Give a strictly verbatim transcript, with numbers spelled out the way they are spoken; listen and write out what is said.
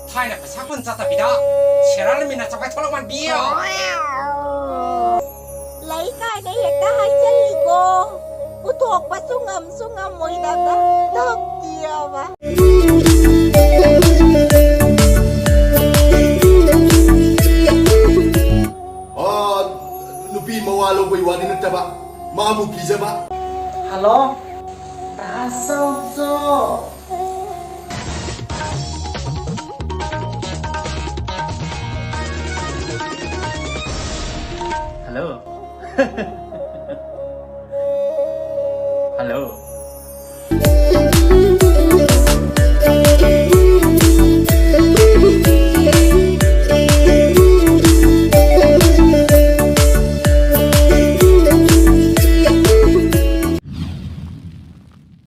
ꯊꯥꯏꯅ ꯄꯩꯁꯥ ꯀꯨꯟ ꯆꯠꯇꯕꯤꯗ ꯁꯦꯔꯥꯟ ꯃꯤꯅ ꯆꯧꯀꯥꯏ ꯊꯣꯛꯂꯛꯃꯟꯕꯤꯌꯣ꯫ ꯂꯩ ꯀꯥꯏꯅ ꯍꯦꯛꯇ ꯍꯥꯏꯖꯜꯂꯤꯀꯣ꯫ ꯄꯨꯊꯣꯛꯄꯁꯨ ꯉꯝꯁꯨ ꯉꯝꯃꯣꯏꯗꯕꯗ ꯇꯞꯇꯤꯑꯕ꯫ ꯑꯥ, ꯅꯨꯄꯤ ꯃꯋꯥ ꯂꯧꯕꯩ ꯋꯥꯗꯤ ꯅꯠꯇꯕ, ꯃꯥꯕꯨ ꯀꯤꯖꯕ꯫ ꯍꯜꯂꯣ, ꯇꯥ ꯁꯧꯖꯣ꯫ ꯍꯜꯂꯣ꯫ ꯍꯜꯂꯣ꯫